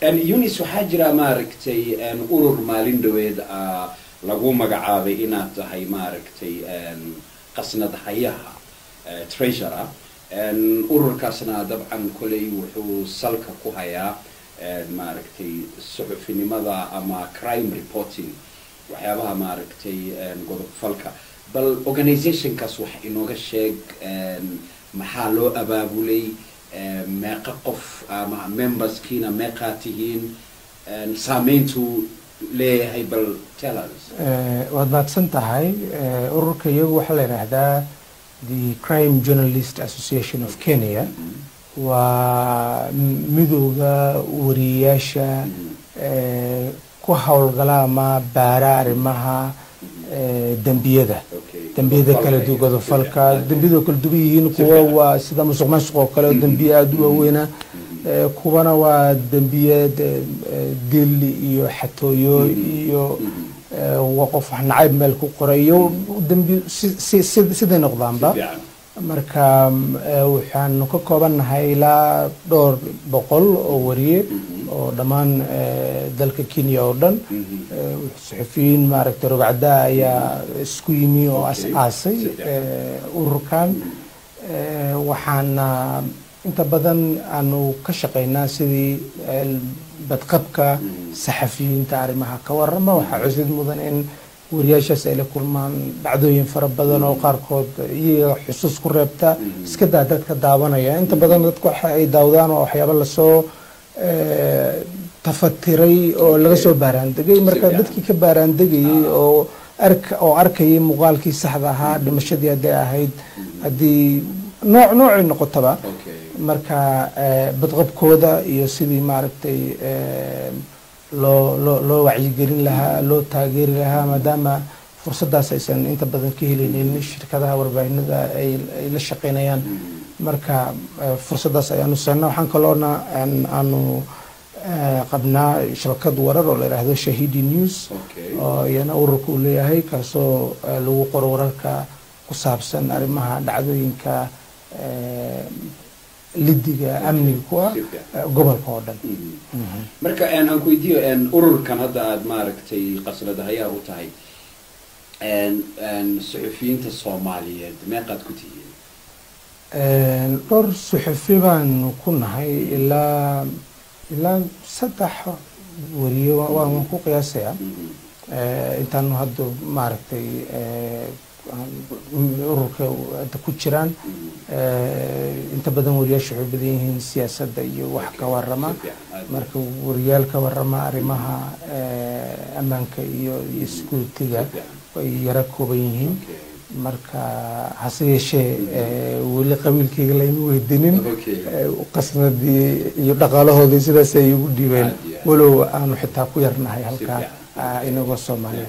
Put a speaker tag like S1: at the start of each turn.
S1: Yunis, waxaa jira, maaragtay, urur maalin dhaweed lagu magacaabay inaad tahay, maaragtay, qasnad hayaha, treasurer. Ururkaasna dabcan koley wuxuu salka ku hayaa, maaragtay, suxufinimada ama crime reporting, waxyaabaha, maaragtay, godobfalka. Bal organizationkaas wax inooga sheeg. Maxaa loo abaabulay? Meeqa qof ama memberskiina meeqaa tihiin? Saameyntuu leeyahay, bal tell us.
S2: Waad mahadsan tahay. Ururka iyagu waxaa la yidhaahdaa the Crime Journalist Association of Kenya. Waa midowda wariyeyaasha ku howlgala ama baara arrimaha dembiyada, dembiyada kala du godofalka. Dembiyada kala duwan yihiin, kuwa waa sida musuq maasuq oo kale oo dembiye aada u waaweyna, kuwana waa dembiye dil iyo xatooyo iyo waa qof wax nacayb meel ku qoray iyo dembi si siday noqdaanba. Marka waxaanu ka koobannahay ilaa dhowr boqol oo wariye oo dhammaan dalka Kenya oo dhan. Suxufiyiin, maaragtay, rogcaddaa ayaa isku yimi oo as-aasay ururkan. Waxaana inta badan aanu ka shaqeynaa sidii badqabka saxafiyiinta arrimaha ka warama. Waxaa cusid mudan in wariyaashaas ay la kulmaan dhacdooyin fara badan oo qaarkood iyaga xusuus ku reebta, iska daa dadka daawanaya. Inta badan dadku waxa ay daawadaan waa waxyaabo lasoo tafatiray oo laga soo baaraandegay. Marka dadkii ka baaraandegayay oo ark oo arkayay muuqaalkii saxda ahaa, dhimashadii hadday ahayd, haddii nooc noocay noqotaba, marka badqabkooda iyo sidii, maaragtay, loo wacyigelin lahaa, loo taageeri lahaa, maadaama fursadaas aysan inta badan ka helaynin shirkadaha warbaahinada ay la shaqeynayaan. Marka fursadaas ayaanu siinaa. Waxaan kaloona aanu qabnaa shabakad warar oo la yidhaahdo Shahidi News, oo iyana ururka uu leeyahay, kaasoo lagu qoro wararka ku saabsan arrimaha dhacdooyinka lidiga amniga ku ah gobolka oo dhan.
S1: Marka aan ku weydiiyo, ururkan hadda aada, maaragtay, qasnadahayaha u tahay, suxufiyiinta Soomaaliyeed meeqaad ku tihiin?
S2: Dhowr suxufi baanu ku nahay, ilaa saddex wariye waan ku qiyaasayaa intaanu hadda, maaragtay, ururka hadda ku jiraan. Inta badan wariyaasha waxay badan yihiin siyaasadda iyo wax ka warama. Marka wariyaal ka warama arrimaha ammaanka iyo security-ga ay yara kooban yihiin. Marka hase yeeshee weli qabiilkayga layma weydiinin, qasnadii iyo dhaqaalahoodii sidaas ay igu dhiibeen, walow aanu xitaa ku yarnahay halkaa inagoo Soomaaliya.